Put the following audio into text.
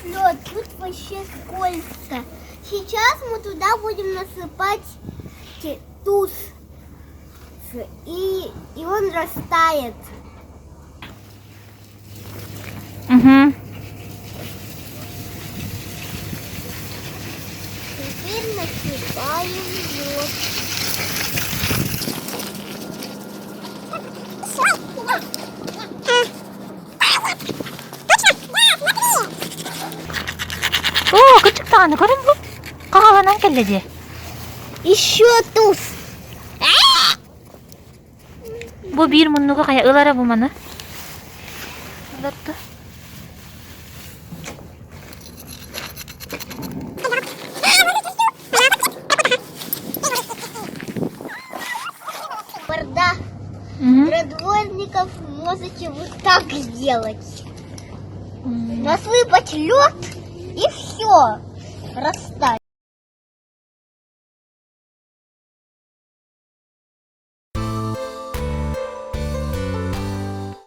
лед, тут вообще скользко. Сейчас мы туда будем насыпать туз. И, и он растает. Угу. Теперь насыпаем лед. Оо, кырдьык даҕаны көрүҥ бу. Хаҕаланан кэллэ дии. Еще туз. Бу биир муннугу хайа ылара бу маны? Ылар Барда. Для дворников можете вот так сделать. Насыпать лед и все. Растает.